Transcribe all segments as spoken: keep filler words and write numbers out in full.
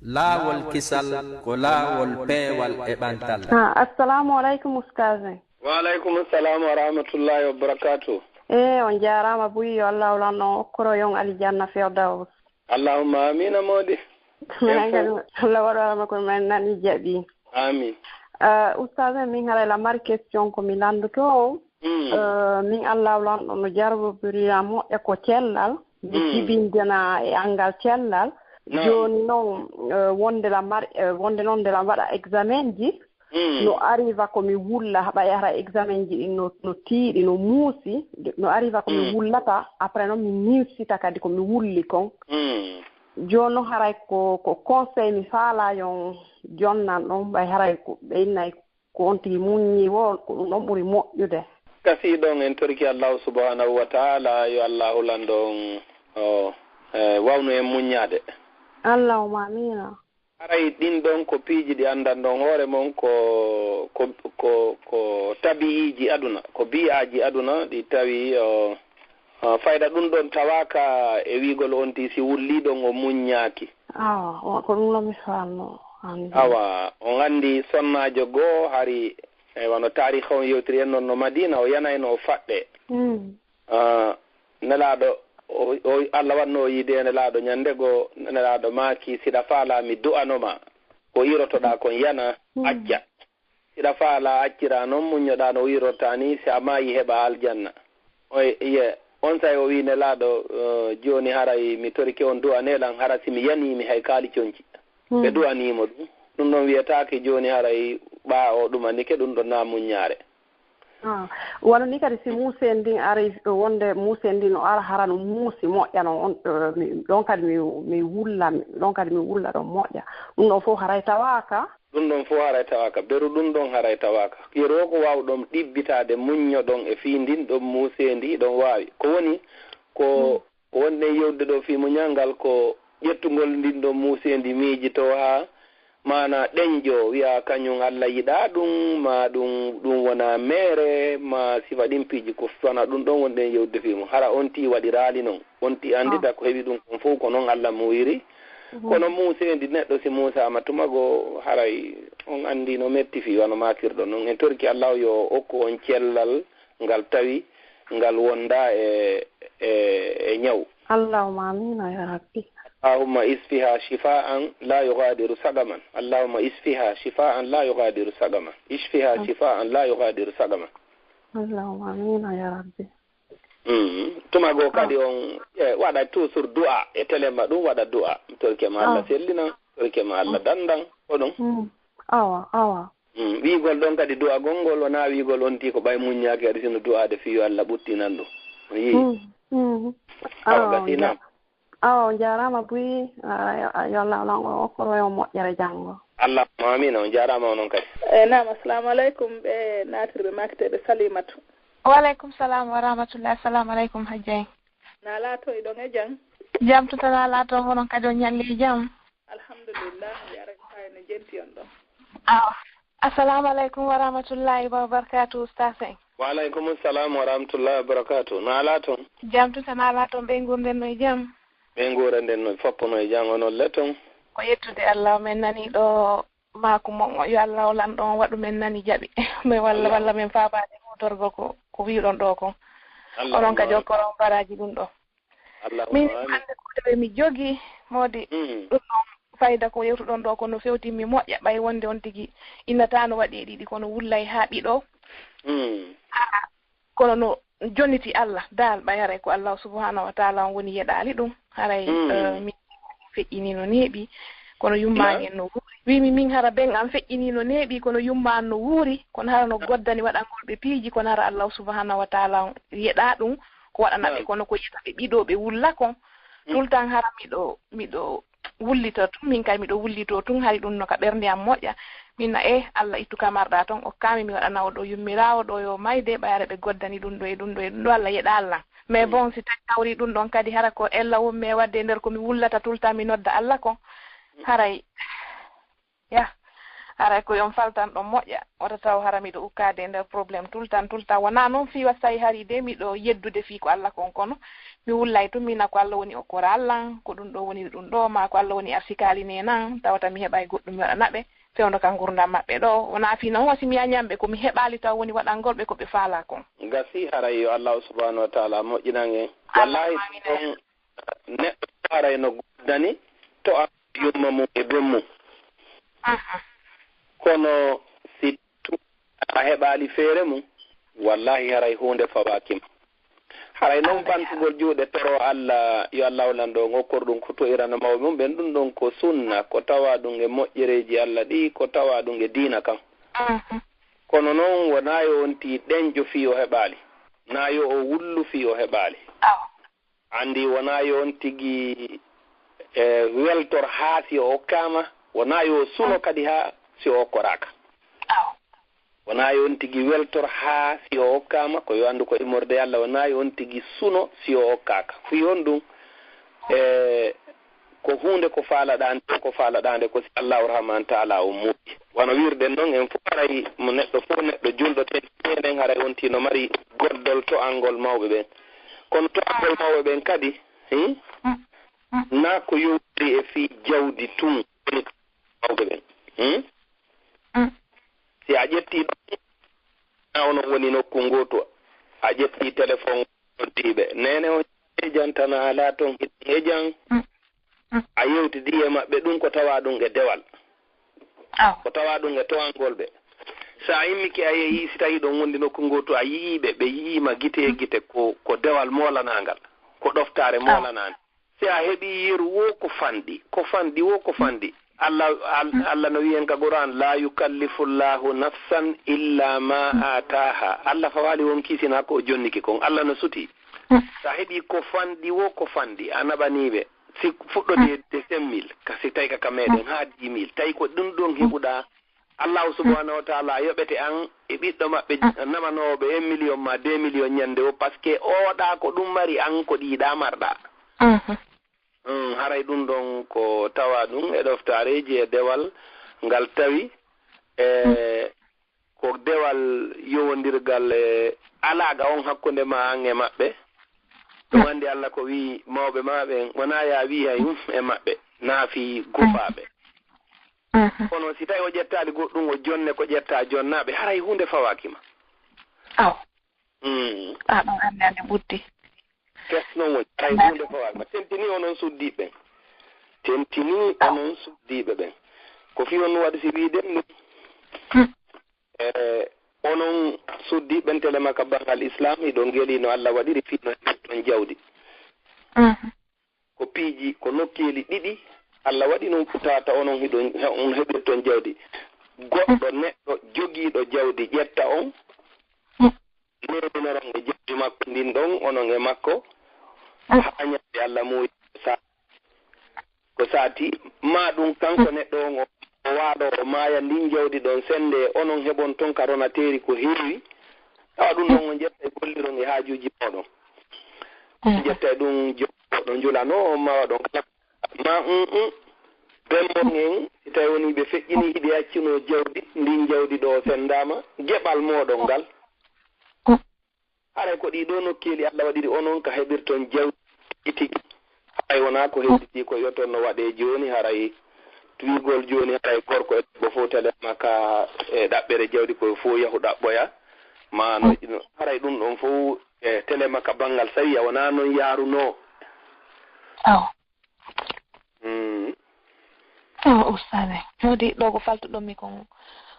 Laawol kisal ko laawol peewal e ɓantal. Ah, assalamu alaikum, ustaz. Wa alaikum assalam wa rahmatullahi wa barakatuh. Eh, on jaaraama buy, yo Allah lanɗo on okkoro yon aljanna Firdaus. Allahumma amina, moodi. Allah waɗorama ko men nani jaɓi. Amin. Eh, ustaz, min haray la mari question ko mi landoto. Mm. Eh, min Allah lanɗo no jarbobirira moƴƴa ko cellal. Mi Mm. jibindana e angal cellal. Naam. Jooni noon, eh, wonde la mari, eh, wonde noon nde la waɗa examen ji, Mm. no arriva ko mi wulla, ɓay hara examen ji ɗin no, no tiiɗi, no muusi, no arriva ko mi Mm. wullata, après noon mi ninsita kadi ko mi wulli kon. Mm. Jooni noon haray ko, ko conseil mi faala yon jonnan ɗon, ɓay haray ko ɓe innay ko on tigi muññi wo, ko ɗum ɗon ɓuri moƴƴude. Kasi ɗon en torki Allahu subhanahu wa ta'ala, yo Allahu lanɗo on, o, eh, wawnu en muññaade. Allahumma amina. Haray ɗin ɗon ko piiji ɗi anndan ɗon hoore mon ko, ko, ko, ko tabi'iiji aduna, ko bi'aaji aduna ɗi tawi, o, o, fayda ɗum ɗon tawaaka e wi'gol on ti si wullii ɗon o muññaaki. Awa, o, ko ɗum ɗon mi faalno anndi. Awa, on anndi sonnaajo goo hari, e wano taariika on yewtiri en non no Madina, o yanayno o faɗɗe. Mm. Ah, Nelaaɗo, o, o, Allah wanno o yiide Nelaaɗo ñande goo, Nelaaɗo maaki, "Siɗa faalaa mi du'ano ma, ko irotoɗaa kon yana, Mm. acca. Siɗa faalaa, acciraa non, muññoɗaa no irotaa ni, si a maayi heɓa aljanna." O ye, on say o wi Nelaaɗo, eh, "Jooni haray mi torike on du'anee lan, hara si mi yanii mi hay kaali conci." Mm. Ɓe du'anii mo ɗum. Ɗum ɗon wiyetaake jooni haray ɓaa o ɗumanike, ɗum ɗon naa muññaare. Ah, wano ni kadi si muuseen ndin ari, wonde muuseen ndin no ara hara no muusi moƴƴa non, on, eh, mi, ɗon kadi mi, mi wulla, mi, ɗon kadi mi wulla ɗon moƴƴa. Ɗum ɗon fof haray tawaaka. Ɗum ɗon fof haray tawaaka. Beru ɗum ɗon haray tawaaka. Yeru o ko waawɗon ɗibbitaade muññoɗon e fii ndin ɗon muuseendi hiɗon waawi. Ko woni ko Mm. Ko wonɗen yewtude ɗo fii muñal ngal ko ƴettugol ndin ɗon muuseendi miijitoo haa maanaa ɗenƴoo, wi'aa kañum Alla yiɗaa ɗum, maa ɗum, ɗum wonaa meere, maa sifa ɗin piiji ko wanaa ɗum ɗon wonɗen yewtude fii mum. Hara on tii waɗiraali non. On tii anndita Ah. ko heɓi ɗum kon fof ko non Alla muuyiri. Mhm. Kono muuseendi neɗɗo si muusaama tuma goo, haray on anndii no metti fii wano maakirɗon non. En torki Alla yo okku on cellal ngal tawi ngal wondaa e, e, e ñaw. Allahumma amiina ya Rabbi. Allahumma isfiha shifaan la yughadiru saqaman. Allahumma isfiha shifaan la yughadiru saqaman. Ishfiha Ah. shifaan la yughadiru saqaman. Allahumma amiina ya Rabbi. Mm. Tuma goo kadi Ah. on, e, waɗa toujours du'a e telema ɗum waɗa du'a. Torke ma Allah Ah. sellina, torke ma Allah Ah. dandan, ko ɗum. Mm. Awa, awa. Mm, wi'gol ɗon kadi du'agol ngol wonaa wi'gol on tii ko ɓay muññaaki kadi sino du'aade fii yo Alla ɓuttinan ɗum. A yi'i? Mm, mm. Awa, awa, gasi, naam. Awa, on jaaraama buy, a, a, yo Alla, Alla on okkoro on moƴƴere janngo. Allahumma amiin, on jaaraama onon kadi. E, naam, assalamu aleykum, ɓe naatirɓe makteɓe Salimatu. Wa aleykum salam wa rahmatullah, assalamu aleykum, Hajjay. Naa laato iɗon e jam? Jam tun tan, naa laato onon kadi on ñalli e jam? Alhamdulillah, mi ara kay no jenti on ɗon. Awa. Assalamu aleykum wa rahmatullahi wa barakatuh, ustaz en. Wa aleykum salam wa rahmatullahi wa barakatuh. Naa laato? Jam tun tan, naa laato, ɓe nguurden no e jam? Ɓe nguurden no, foppo no e jam, onon le ton? Ko yettude Allah, men nani ɗo maaku mon o, yo Allah o lanɗo on waɗu men nani jaɓi. Men walla, Allah. Walla men faabaade huutorgo ko, ko wi'uɗon ɗo kon. Allah, onon kadi Allah. Okkoro on baraaji ɗum ɗo. Allahumma min amin. Hannde ko tawi mi jogi, moodi Mm. ɗum ɗon fayda ko yewtuɗon ɗo, kono fewti mi moƴƴa, ɓay wonde on tigi innata no waɗi e ɗiɗi, kono wullay haa ɓiɗo. Mm. Haa, kono no jonniti Allah, daal ɓay haray ko Allah subhanahu wa ta'ala on woni yeɗaali ɗum. Haray, Mm. eh, min feƴƴini no neeɓi, kono yumma Naam. Ngen no wuuri. Wimi min hara ben am feƴƴini no neeɓi, kono yumma an no wuuri, kono hara no Naam. Goddani waɗangol ɓe piiji, kono hara Allah subhanahu wa ta'ala on yeɗa ɗum, ko waɗana ɓe Naam. Kono ko yeta ɓe ɓiɗo ɓe wulla kon. Mm. Tout le temps hara miɗo, miɗo wullito tun, min kay miɗo wullito tun, hari ɗum no ka ɓernde am moƴƴa. Min na, eh, Allah ittu ka marɗa ton, okkami mi waɗana o ɗo yummiraawo ɗo yo mayde, ɓayare ɓe goddani ɗum ɗo e ɗum ɗo e ɗum ɗo, Allah yeɗa Allah. Mais Mm. Bon, si tawi hawri ɗum ɗon kadi, hara ko ella wonmi e waɗde e nder ko mi wullata tout le temps, mi nodda Allah ko, Mm. Haray, ya, Haray ko yon faltan ɗon moƴƴa. Wota taw hara miɗo ukkaade e nder problème tout le temps, tout le temps. Wonaa noon fii wa sayi hari de miɗo yeddude fii ko Alla kon kono. Mi wullay tun mina ko Alla woni o koral lan, ko ɗun ɗo woni ɗun ɗo, maa ko Alla woni arsikaali ne nan, tawata mi heɓay goɗɗum mi waɗana ɓe, fewndo ka ngurndan maɓɓe ɗo. Wonaa fii non wasi mi yañan ɓe ko mi heɓaali taw woni waɗangol ɓe ko ɓe faalaa kon. Gasi haray yo Allahu subhanahu wa taala moƴƴinan en. Wallahi ɗon neɗɗo haray no goddani to a yumma mum e ben mum. Kono si tu a heɓaali feere mum, wallahi haray huunde fawaaki ma. Haray noon ɓantugol juuɗe toro Alla, yo Alla lanɗo on okkor ɗum ko to'irana mawɓe mum ɓen, ɗum ɗon ko sunna, ko tawa ɗum e moƴƴereeji Alla ɗi, ko tawa ɗum e diina kan. Kono noon wonaa yo on tii ɗenƴo fii o heɓaali, naa yo o wullu fii o heɓaali. Anndi wonaa yo on tigi, e, weltor haa si o okkaama, wonaa yo o suno kadi haa si o okkoraaka. Wonaa yo on tigi weltor haa si o okkaama, ko yo anndu ko immorde Alla, wonaa yo on tigi suno si o okkaaka. Fii honɗum? E, ko huunde ko faalaɗaa nde, ko faalaɗaa nde ko si Allahu Rahman Taala on moƴƴi. Wano wiirɗen non, en fof haray mo neɗɗo fof neɗɗo julɗo ten, enen haray on tigi no mari goddol to'angol mawɓe ɓen. Kono to'angol mawɓe ɓen kadi, hmm? Naa ko yowtiri e fii jawdi tun woni mawɓe ɓen. Hmm? Si a ƴetti ɗon, na onon woni nokku ngootu, a ƴetti telefon noddiiɓe. Neene on ejan tan a alaa ton hiɗon ejan. A yewtidi e maɓɓe ɗum ko tawa ɗum e dewal. Ko tawa ɗum e to'angol ɓe. So a immike a yehi, si tawi ɗon wondi nokku ngootu, a yii ɓe, ɓe yiima gite e gite, ko, ko dewal moolanaangal, ko ɗoftaare moolanaande. Si a heɓii yeru wo ko fanɗi, ko fanɗi wo ko fanɗi. Allah, Al-, Allah no wi'i en ka Qur'an, "La yukallifu Allahu nafsan illa ma ataha." Allah fawaali won kiisina ko o jonniki kon. Allah no suti. Sa heɓii ko fanɗi wo ko fanɗi, a naɓanii ɓe. Si fuɗɗodii e cinq mille, ka si tawi ka, ka meɗen haa dix mille. Tawi ko ɗum ɗon heɓuɗaa, Allahu subhanahu wa taala yoɓete an e ɓiɗɗo maɓɓe namanoowo ɓe un million ma deux millions ñande wo, parce que oɗa ko ɗum mari an ko ɗiɗa marɗa. Mm, haray ɗum ɗon ko tawa ɗum e ɗoftaareeji e dewal ngal tawi e ko dewal yowondirgal e alaaga on hakkunde ma an e maɓɓe. Ɗum anndi Allah ko wi'i mawɓe ma ɓen, wonaa ya wi'i hay hum e maɓɓe, naa fii gufaaɓe. Kono si tawi o ƴettaali goɗɗum, o jonne ko ƴetta jonnaaɓe, haray huunde fawaaki ma. Aw. Mm. A ɗum anndi anndi ɓutti. Fes noon woni, haray huunde fawaaki ma. Tentini onon suddiiɓe ɓen. Tentini onon suddiiɓe ɓen. Ko fii on waɗi si wi'den ɗum. Mm. E, onon suddiiɓe ɓen telema ka banngal Islam, hiɗon ngelii no Allah waɗiri fii no heɓirton jawdi. Mhm. Ko piiji, ko nokkeeli ɗiɗi Allah waɗi non ko tawata onon hiɗon, on heɓirton jawdi. Goɗɗo neɗɗo jogiiɗo jawdi ƴetta on, newninon e jawdi makko ndin ɗon, onon e makko, haa ñande Allah muuyi sa-, ko saati, maa ɗum kanko neɗɗo on o, o waalo, o maaya, ndin jawdi ɗon sende, onon heɓon ton ka ronateeri ko heewi. Tawa ɗum ɗon on ƴetta e golliron e haajuuji mooɗon. On ƴetta e ɗum jawdi mooɗon njulanoo, on mawa ɗon kala. Ma, mm, mm. Bemmon en, si tawi woni ɓe feƴƴini, hiɓe accunoo jawdi, ndin jawdi ɗo sendaama, geɓal mooɗon ngal. Haray ko ɗii ɗoo nokkeeli Allah waɗiri onon ka heɓirton jawdi tigi. Haray wonaa ko hedditi ko yo ton no waɗee jooni, haray tuwigol jooni, haray gorko e debbo fof telema ka e ɗaɓɓere jawdi ko fof yahu ɗaɓɓoya. Ma no, no, haray ɗum ɗon fof e telema ka banngal sariya wonaa non yaarunoo. Aw. Mm. Aw, ustaade. Jawdi ɗo ko faltuɗon mi kon.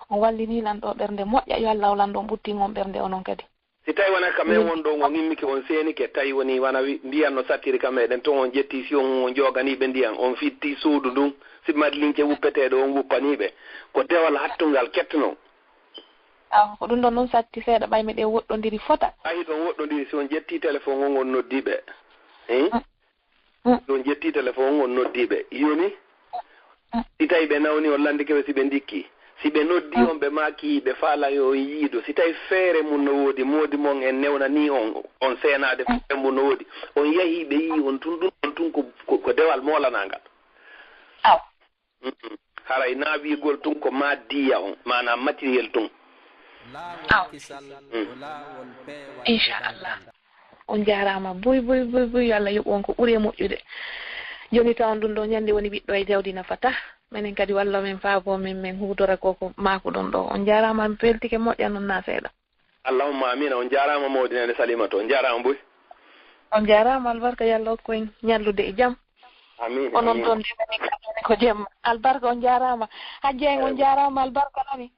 On wallini lan ɗo ɓernde moƴƴa, yo Allah o lan ɗon ɓuttin on ɓernde onon kadi. Si tawi wona ka men won ɗon, on immike, on seenike, tawi woni wona wi-, ndiyan no sattiri ka meɗen, ton on ƴetti si on, on joganiiɓe ndiyan, on fitti suudu ndun, si madlinke wuppeteeɗo on wuppaniiɓe, ko dewal hattungal kettuno. Aw, ko ɗum ɗon ɗum satti seeɗa, ɓay meɗen woɗɗondiri fota. Ahi ɗon woɗɗondiri, si on ƴetti telefon on, on noddi ɓe. Hein? Mm. Mm. Si on ƴetti telefon on, on noddi ɓe. Yoni? Mm. Si tawi ɓe nawni, on lanndike ɓe si ɓe ndikki. Si ɓe noddi on, ɓe maaki ɓe faala yo on yiido. Si tawi feere mum no woodi, moodi mon en newnanii on, on seenaade feere mum no woodi. On yahi, ɓe yii on tun, ɗum on tun ko, ko, ko dewal moolanaangal. Aw. Mm-mm. Haray naawigol tun ko maddiya on, maanaam matériel tun. Aw. Mm. Inchallah. On jaaraama buy buy buy buy, yo Allah yoɓu on ko ɓuri e moƴƴude. Jooni tawon ɗum ɗo ñande woni ɓiɗɗo e jawdi nafata. Menen kadi walla men faabo men men huudora ko ko maakuɗon ɗo. On jaaraama, mi feltike moƴƴa non na seeɗa. Allahumma amina. On jaaraama moodinande Salimata, on jaaraama buy. On jaaraama, albarka, yo Allah hokku en ñallude e jam. Amin. Onon ɗon de ko jam. Albarka, on jaaraama. Hajja en, on jaaraama, albarka nani.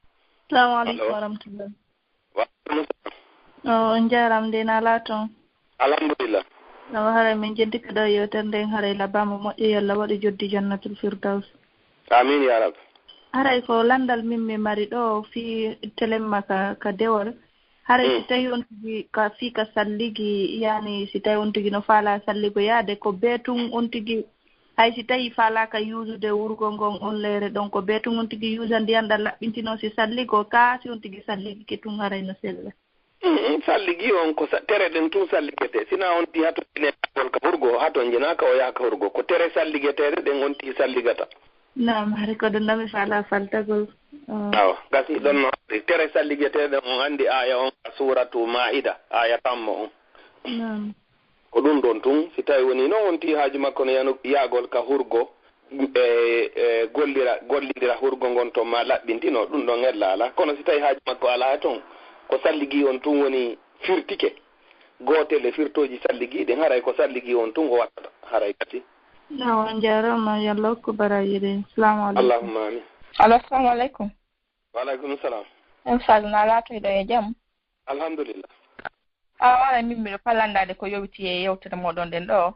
Salamu aleykum wa rahmatullah. Wa aleykum salam. O on jaaraama de na laaton. Alhamdulillah. Awa haray min jeddi ka ɗo yewtere nden haray labama moƴƴo, yo Allah waɗu joddi jannatul firdaus. Amin ya rabbi. Haray ko landal min mi mari ɗo fii telemma ka, ka dewol. Haray si tawi on tigi ka fii ka salligi, yani si tawi on tigi no faala salligo yaade ko bee tun on tigi, hay si tawi faalaaka yuusude wurgo ngon on leyre ɗon ko bee tun on tigi yuusa ndiyan ɗan laɓɓintino si salligo kaa si on tigi salligike tun haray no sella. Salligi on ko tere ɗen tun salligete, sina on ti hato jinagol ka hurgo hato jinaka o yaha ka hurgo, ko tere salligeteeɗe ɗen on ti salligata. Naam, hari ko ɗum ɗo mi faalaa faltagol. Awa, gasi ɗon no tere salligeteeɗe on anndi aaya on ka suuratu Maa'ida, aaya tammo on. Naam. Ko ɗum ɗon tun, si tawi woni non on ti haaju makko no yanu yaagol ka hurgo, e e gollira gollindira hurgo ngon ton ma laɓɓintino ɗum ɗon ella alaa, kono si tawi haaju makko alaa ton, ko salligi on tun woni firtike gootel e firtooji salligi ɗin, haray ko salligi on tun o wattata haray kadi. Nawa jarama yalla okku baraji ɗin. Salamu aleykum. Allahumma amin. Alo, assalamu aleykum. Wa aleykum salam. En salna laatoyɗo e jam. Alhamdulillah. Awa min miɗo fallandaade ko yowiti e yewtere moɗon ɗen ɗo.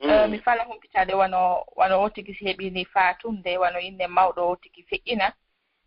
Eh, mi fala humpitaade wano wano o tigi si heɓi ni faatunde wano inne mawɗo o tigi feƴƴina.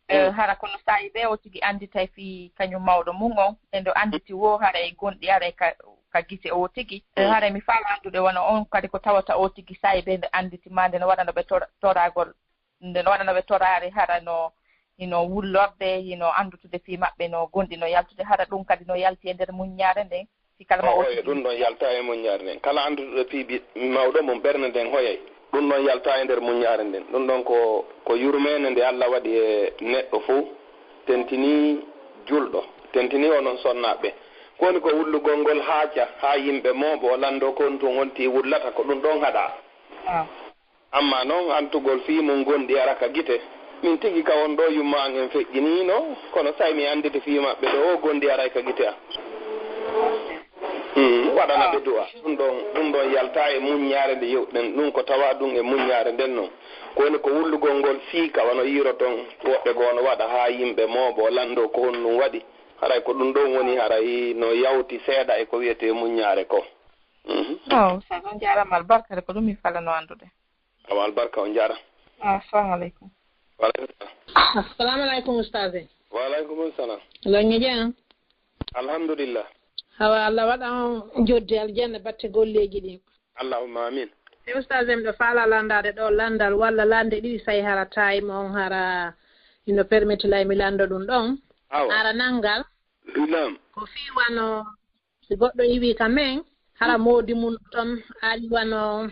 Eh, hara kono saa'i ɓe o tigi annditay fii kañum mawɗo mum on e ndo annditi wo hara e gonɗi ara e ka, ka gite o tigi. Eh, hara mi fala anndude wano on kadi ko tawata o tigi saa'i ɓe nde annditi ma nde no waɗano ɓe tora- toragol nde no waɗano ɓe toraare hara no hino wullorde hino anndutude fii maɓɓe no gonɗi no yaltude hara ɗum kadi no yalti e nder muññaare nden. Si kala ma o hoye ɗum ɗon yalta e muññaare nden kala annduɗo fii bi mawɗo mum ɓernde nden hoyay. Ɗum ɗon yalta e nder muññaare nden ɗum ɗon ko ko yurmeende nde Allah waɗi e neɗɗo fow, tentinii julɗo, tentinii onon sonnaaɓe ɓe. Ko woni ko wullugol ngol haaca haa yimɓe moobo o lanndoo ko hontum honti wullata ko ɗum ɗon haɗaa. Ammaa non antugol fii mun gonɗi ara ka gite. Min tigi ka on ɗoo yumma an en feƴƴiniino, kono say mi annditi fii maɓɓe ɗo o gonɗi aray ka gite an. Waɗana ɓe du'a. Ɗum ɗon ɗum ɗon yaltaa e muññaare nde yewtuɗen ɗum ko tawaa ɗum e muññaare nden non. Ko woni ko wullugol ngol siika wano yiiroton woɓɓe goo no waɗa haa yimɓe moobo lanndoo ko honɗum waɗi. Haray ko ɗum ɗon woni haray no yawti seeɗa e ko wi'etee muññaare ko. Aw, Ustaz on jaaraama albarka de ko ɗum mi falano anndude. Awa albarka on jaara. Assalamu aleykum. Waleykum salam. Assalamu aleykum ustaz. Waleykum salam. Lange jam. Alhamdulillah. Hawa Allah waɗa on joddi aljanna batte golleeji ɗin. Allahumma amin. Mi ustaz en ɓe faala landaade ɗo landal walla lande ɗiɗi say hara time on hara ino permettilay mi lando ɗum ɗon. Awa. Hara nangal. Naam. Ko fii wano Si goɗɗo iwii ka men, hara moodi mun ton ari wano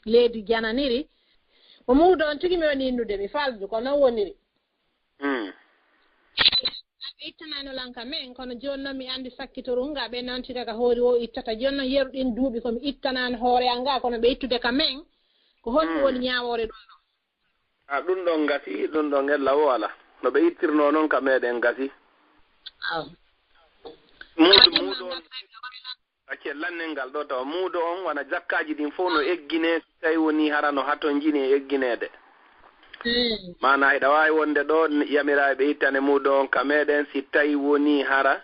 leydi jananiri, o muudo on tigi mi woni innude mi faldu ko non woniri. Ɓe ittanano lan ka men kono jooni non mi anndi sakkitoru nga ɓe nantira ka hoori o ittata jooni non yeru ɗin duuɓi ko mi ittanano hoore an nga kono ɓe ittude ka men ko honɗum woni ñaawoore ɗum ɗon. A ɗum ɗon ngasi, ɗum ɗon ella o alaa. No ɓe ittirnoo noon ka meeɗen ngasi. Muudo muudo on, acce lannel ngal ɗoo tawa, muudo on wona jakkaaji ɗin fof no egginee si tawii wonii hara no hatonjini e eggineede. Maanaa hiɗa waawi wonde ɗoo yamiraa ɓe ittane muudo on ka meeɗen si tawii wonii hara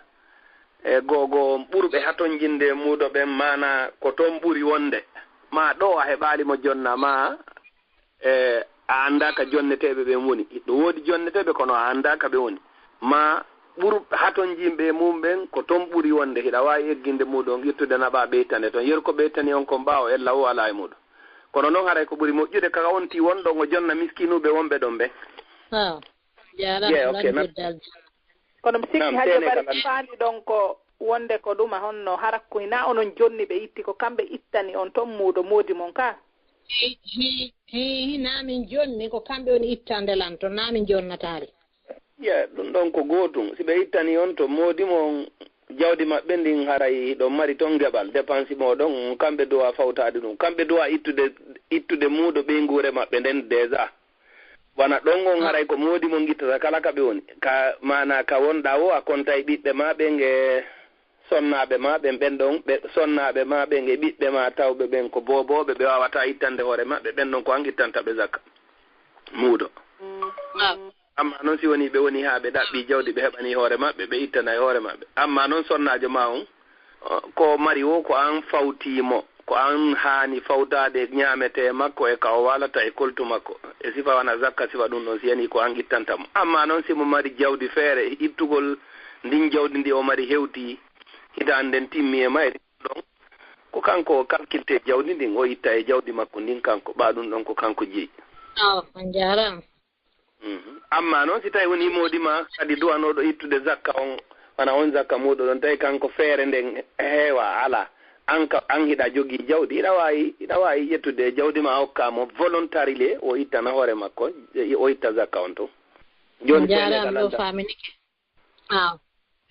e goo goo on ɓurɓe hatonjinde e muudo ɓen maanaa ko toon ɓuri wonde. Maa ɗoo a heɓaali mo jonnaa maa. E a anndaa ka jonneteeɓe ɓen woni. Hiɗo woodi jonneteeɓe kono a anndaa ka ɓe woni. Maa ɓur hatonjinɓe e mum ɓen ko ton ɓuri wonde. Hiɗa waawi egginde muuɗum on, ƴettude naɓaa ɓeytane ton. Yeru ko ɓeytani on kon ɓaawo ella o alaa e muuɗum. Kono non haray ko ɓuri moƴƴude ka on tii wonɗon o jonna miskiinuuɓe wonɓe ɗon ɓen. Haa. Jaaraama. Yee, ok, merci. Kono mi sikki hajjo bari faandi ɗon ko wonde ko ɗuma honno hara ko hinaa onon jonni ɓe itti ko kamɓe ittani on ton muuɗo moodi mon kaa. Hi, hi, hi, naa min jonni, ko kamɓe woni ittande lan ton, naa min jonnataali. Ya, ɗum ɗon ko gootum. Si ɓe ittanii on to moodi mon, jawdi maɓɓe ndin haray hiɗon mari ton geɓal, depansi mooɗon, kamɓe duwaa fawtaade ɗum. Kamɓe duwaa ittude, ittude muudo ɓeynguure maɓɓe nden deja. Wano ɗon on haray ko moodi mon ittata kala ka ɓe woni. Ka maanaa ka wonɗaa woo a kontay ɓiɓɓe maa ɓen e sonnaaɓe maa ɓen, ɓen ɗon ɓe sonnaaɓe maa ɓen e ɓiɓɓe maa tawɓe ɓen ko boobooɓe, ɓe waawataa ittande hoore maɓɓe, ɓen ɗon ko an ittanta ɓe zakka muudo. Ammaa non si wonii ɓe wonii haa ɓe ɗaɓɓii jawdi ɓe heɓanii hoore maɓɓe, ɓe ittanay hoore maɓɓe. Ammaa non sonnaajo maa on, ko mari woo ko an fawtii mo, ko an haani fawtaade e ñaametee makko e ka o waalata e koltu makko e sifa wano zakka sifa ɗum ɗon si yanii ko an ittanta mo. Ammaa non si mo mari jawdi feere, ittugol ndin jawdi ndi o mari hewtii hitaande nden timmi e mayri ɗon, ko kanko o kalkiltee jawdi ndin o itta e jawdi makko ndin kanko, ɓaa ɗum ɗon ko kanko jeyi. Awa, on jaaraama. Ammaa noon si tawii wonii moodi maa kadi duwanooɗo ittude zakka on, wano on zakka muuɗo ɗon, tawii kanko feere nden heewaa alaa, an ka an hiɗa jogii jawdi, hiɗa waawi hiɗa waawi ƴettude e jawdi maa okkaa mo volontarily o ittana hoore makko, o itta zakka on ton. Jooni ko enen ka lanndal. Faaminike. Aw.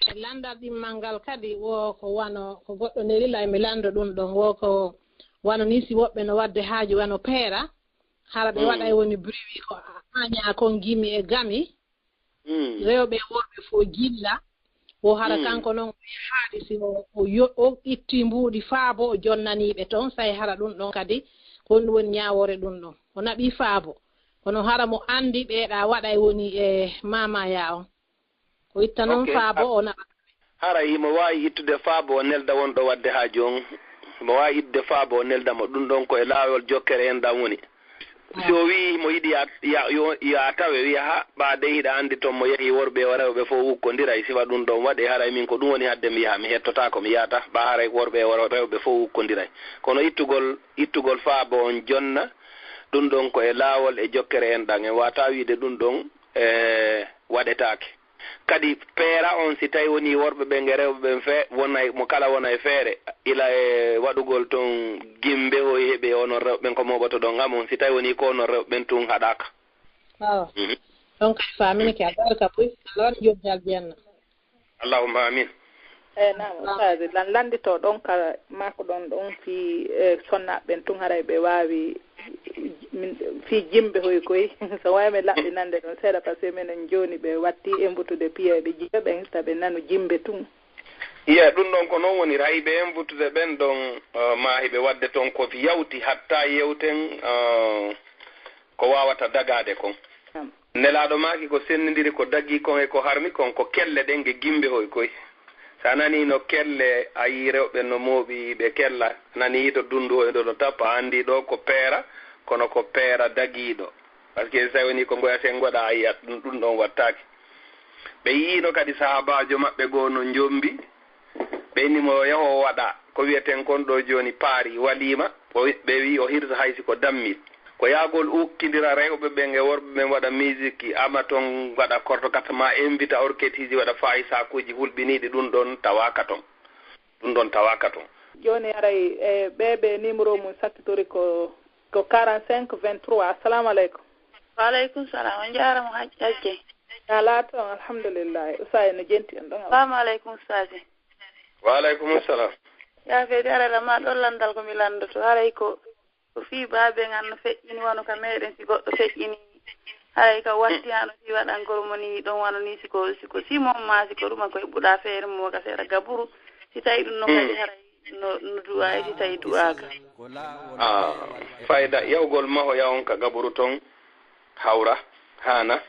E lanndal ɗimmal ngal kadi wo ko wano ko goɗɗo nelila emi lanndo ɗum ɗon wo ko wano nii si woɓɓe no waɗde haaju wano peera hara ɓe waɗay woni briwi ko aña kon gimi e gami rewɓe e worɓe fof jilla wo hara kanko noon o yahaali si o o yo- o itti mbuuɗi faabo o jonnanii ɓe toon say hara ɗum ɗon kadi ko ɗum woni ñaawoore ɗum ɗon o naɓii faabo kono hara mo anndi ɓeeɗa waɗay woni e maamaya on ko itta noon faabo o naɓa. Haray himo waawi ittude faabo o nelda wonɗo waɗde haaju on. Himo waawi ittude faabo o nelda mo. Ɗum ɗon ko e laawol jokkere enɗan woni. Si o wi'i himo yiɗi yo a tawe, wi'a haa ɓaa dey hiɗa anndi ton mo yahi worɓe e rewɓe fow ukkondiray. Sifa ɗum ɗon waɗee haray min ko ɗum woni hadde mi yaha, mi hettotaako mi yahataa ɓaa haray worɓe e rewɓe fow ukkondiray. Kono ittugol ittugol faabo on jonna, ɗum ɗon ko e laawol e jokkere enɗan. En waawataa wi'ude ɗum ɗon e waɗetaake. Kadi peera on si tawii wonii worɓe ɓen e rewɓe ɓen fee wonay mo kala wona e feere ila e waɗugol ton gimbe hoy heɓi e onon rewɓe ɓen ko mooɓotoɗon am on si tawii wonii ko onon rewɓe ɓen tun haɗaaka. Awa ɗon kadi faaminike a barka buy Allah waɗi joddi aljanna. Allahumma amin. Eyi naam ustaasi lan lannditoo ɗon ka maako ɗon ɗon fii e sonnaaɓe ɓen tun haray ɓe waawi fii jimbe hoy koy so wawi men laɓɓinande ɗon seeɗa par ce que minen jooni ɓe watti embutude piyeeɓe jimbe ɓen hista ɓe nanu jimbe tun. Iya ɗum ɗon ko noon woniri hay ɓe embutude ɓen ɗon ma hiɓe waɗde toon ko yawti hatta yewten ko waawata dagaade kon. Nelaaɗo maaki ko senndindiri ko dagii kon e ko harmi kon ko kelle ɗen e gimbe hoy koy. Si a nanii no kelle a yii rewɓe no mooɓi ɓe kella, a nanii hito dunndu hoy ɗo no tappa, a anndii ɗoo ko peera, kono ko peera dagiiɗo. Parce que si tawii wonii ko ngoya sen ngoɗa a yiyat ɗum ɗum ɗon wattaaki. Ɓe yiyiino kadi sahaabaajo maɓɓe goo no njommbi, ɓe inni mo yo yahu o waɗa ko wi'eten kon ɗoo jooni paari, waliima, ɓe wi'i o hirsa hay si ko dammit. Ko yahgol ukkindira rewɓe ɓen e worɓe ɓen waɗa miisiki, ama ton waɗa kortokata maa invita orketiiji waɗa faayisakuuji hulɓiniiɗi ɗum ɗon tawaaka ton. Ɗum ɗon tawaaka ton. Jooni haray e ɓee ɓe nimoro mum sakkitori ko ko quarante cinq vingt trois. Assalamu aleykum. Wa aleykum salam. On njaaraama Hajji Hajji. Alaa toon alhamdulillahi. Usaay no jenti en ɗon. Assalamu aleykum Ustaasi. Wa aleykum salam. Yaafeede haray la maa ɗon lanndal ko mi lanndoto haray ko Ko fii baaben an no feƴƴini wano ka meeɗen si goɗɗo feƴƴini haray ka watti hano fii waɗangol mo nii ɗon wano nii si ko si ko simon maa si ko ɗuma ko heɓɓuɗaa feere mo ka seeɗa gaburu si tawi ɗum no kadi haray no no du'aa e si tawi du'aaka. Fayda yahugol mahoya on ka gaburu ton hawra haana.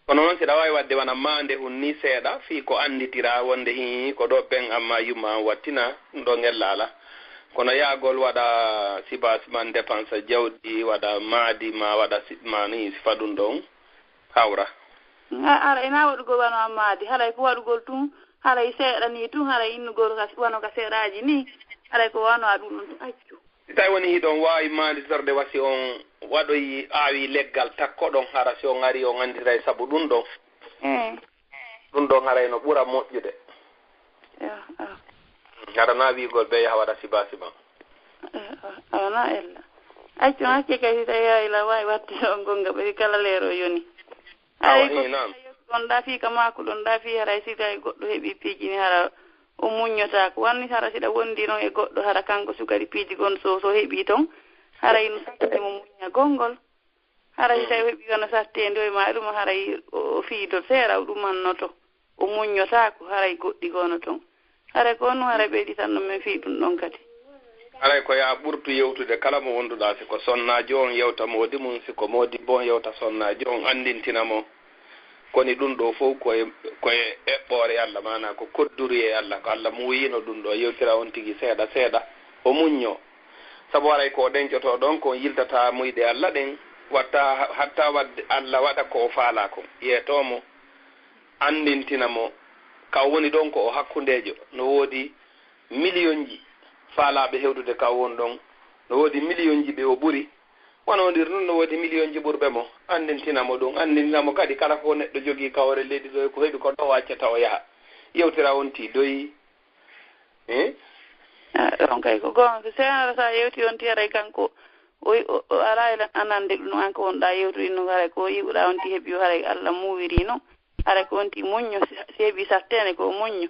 Kono noon si ɗa waawi waɗde wano maande hun nii seeɗa fii ko annditiraa wonde hii ko ɗoo ben ammaa yumma an wattinaa, ɗum ɗoo ngella alaa. Kono yahgol waɗa sibaasiman depansa jawdi, waɗa maadi maa waɗa siɓ maa nii sifa ɗum ɗon hawra. Haray hinaa waɗugol wano an maadi, haray ko waɗugol tun, haray seeɗa nii tun, haray innugol wano ka seeɗaaji nii, haray ko wano a ɗum ɗon tun accu. Si tawii wonii hiɗon waawi maanditorde wa si on waɗoyi aawii leggal takko ɗon, hara si on arii on anndiray sabu ɗum ɗon. Eey. Ɗum ɗon haray no ɓura moƴƴude. Eey, eey. Hara naa wiigol bee yaha waɗa sibaa sibaa. Eey, eey, awa naa ella. Accu hakke kay si tawi haray la waawi watti on gonga ɓe kala leero yoni. Awa, haray ko eh, naam. Ɗon ɗa fii ka maaku ɗon ɗa fii haray si tawi goɗɗo heɓi piiji ni hara o muññotaako. Wanni hara si ɗa wondi non e goɗɗo hara kanko sukari piiji gon so, so heɓi ton. Haray no sattani mo muñña gongol. Haray si tawi o heɓi wano satteendi o e ma ɗum haray o, o fiido seera o ɗumannoto. O muññotaako haray goɗɗi gono ton. Haray ko on haray ɓeyditan ɗum men fii ɗum ɗon kadi. Haray ko yaa ɓurtu yewtude kala mo wonduɗaa, si ko sonnaajo on yewta moodi mum, si ko moodibbo on yewta sonnaajo on anndintina mo. Koni ɗum ɗo fof koye, koye eɓɓoore Allah, maanaa ko kodduri e Allah, ko Allah muuyino ɗum ɗo, yewtira on tigi seeɗa seeɗa, o muñño. Sabu haray ko o ɗenƴotoo ɗon, ko on yiltata muyɗe Allah ɗen, watta, hatta waɗde Allah waɗa ko o faalaa kon, yeetoo mo, anndintina mo, ka o woni ɗon ko o hakkundeejo, no woodi miliyonji faalaaɓe hewtude ka o woni ɗon, no woodi miliyonji ɓe o ɓuri, wano ndir nun no woodi miliyonji ɓurɓe mo, anndintina mo ɗum, anndintina mo kadi kala ko neɗɗo jogii ka hoore leydi ɗo e ko heɓi ko ɗo o accata o yaha, yewtira on tii doyi. Eh? Ah, ɗon kay ko goonga. So seenata sa yewti on tii haray kanko, o, o, o alaa e anande ɗum, an ko wonɗaa yewtude ɗum haray ko yi'uɗaa on tii heɓi o haray Allah muuwiri non. Haray ko on tii muñño, si, si heɓi satteene ko o muñño.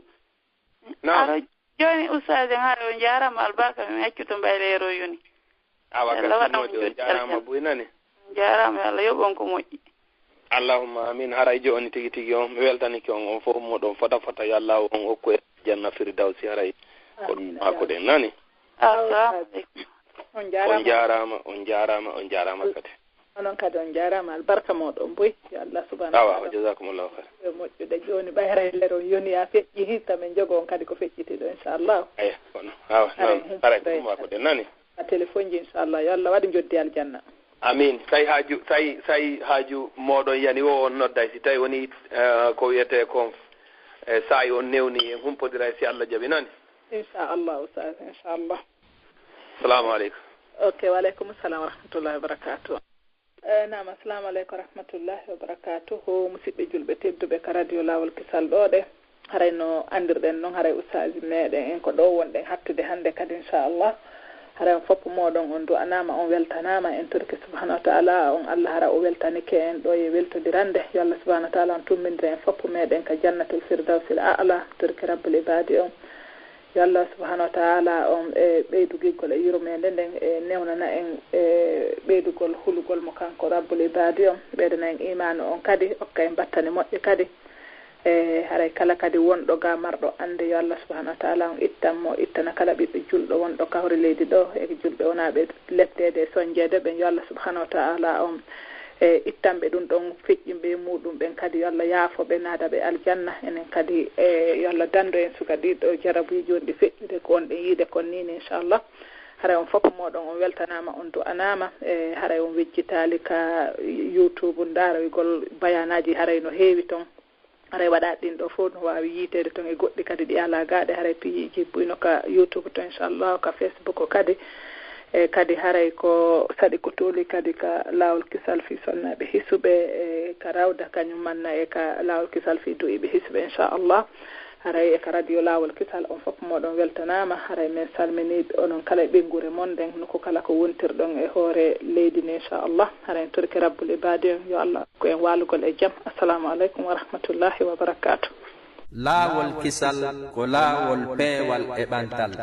Naam. Alo, jooni Oustaz en, haray on jaaraama albarka, min accu to mbayleero yoni. Awa, Allah gasi waɗa moƴƴi, on on jaaraama aljanna. Buy nani. On jaaraama, yo Allah yoɓ on ko moƴƴi. Allahumma amin. Haray jooni tigi tigi on, mi weltanike on, on fof moɗon fota fota, yo Allah on okku e janna firdawsi, haray ko ɗum Amin. Maako ɗen nani. Assalamu alaikum. On jaaraama. On jaaraama, on jaaraama, on jaaraama kadi. Onon kadi on jaaraama, albarka mooɗon buy. Yo Allah subhanahu wa Awa, ta'ala wa jazakumullahu khair. Yo moƴƴude. Jooni ɓay haray leero yoni a feƴƴi hita men jogo on kadi ko feƴƴiti ɗo, inchallah. Eyi, kono, awa, haray noon, hum-, haray ko ɗum wa ko ɗen nani. A téléphone ji, inchallah. Yo Allah waɗ njoddi aljanna. Amin. Tawi haaju, tawi, tawi haaju mooɗon yani o on nodday, si tawi woni, eh, ko wiyetee kon, eh, saa'i on newni, en humpodiray si Allah jaɓi nani. Inchallah, Oustaz, inchallah. Salamu aleykum. Ok, wa aleykum salam wa rahmatullahi wa barakatuh. Eh, naam, assalamu aleykum wa rahmatullahi wa barakatuhu. Musidɓe julɓe tedduɓe ka radio Laawol Kisal ɗo ɗe. Haray no anndirɗen noon, haray ustaaji meɗen en ko ɗo wonɗen hattude hannde kadi, inchallah. Haray on fof mooɗon on du'anaama, on weltanaama, en torike subhanahu wa ta'ala, on Allah hara o weltanike en ɗo e weltodirande. Yo Allah subhanahu wa ta'ala on tummindira en fof meɗen ka jannatul firdawsil a'la, torike rabbul ibadi on. Yo Allah subhanahu wa ta'ala on e ɓeydu giggol e yurmeende nden e newnana en e ɓeydugol hulugol mo kanko rabbul ibadi on, ɓeydana en imaanu on kadi, okka en battane moƴƴe kadi. E haray kala kadi wonɗo ga marɗo annde, yo Allah subhanahu wa ta'ala on ittan mo, ittana kala ɓiɗɗo julɗo wonɗo ka hoore leydi ɗo e julɓe wonaaɓe letteede e soñjeede ɓen, yo Allah subhanahu wa ta'ala on e ittanɓe ɗum ɗon feƴƴinɓe e muɗum ɓen kadi, yo Allah yaafo ɓe, naada ɓe aljanna. Enen kadi, e, yo Allah danndo en suka ɗiɗo jarabuuji wonɗi feƴƴude ko wonɗen yiide kon ni, inchallah. Haray on fof mooɗon on weltanaama, on du'anaama, e haray on wejjitaali ka YouTube ndaaroygol bayaanaaji, haray no heewi ton. Haray waɗaaɗi ɗin ɗo fof no waawi yiiteede ton e goɗɗi kadi ɗi alaa gaaɗe, haray piiji buyno ka YouTube to, inchallah, ka Facebook kadi. E kadi haray ko saɗi ko tooli kadi ka Laawol Kisal fii sonnaaɓe hisuɓe, e ka Rawda kañum manna e ka Laawol Kisal fii du'iiɓe hisuɓe, inchallah. Haray e ka radio Laawol Kisal, on fof mooɗon weltanaama. Haray men salminii onon kala e ɓeynguure mon nden, nokku kala ko wontirɗon e hoore leydi ni, inchallah. Haray en torike rabbul ibaadi on, yo Allah ko en waalugol e jam. Assalamu aleykum wa rahmatullahi wa barakatuh. Laawol Kisal ko laawol peewal e ɓantal.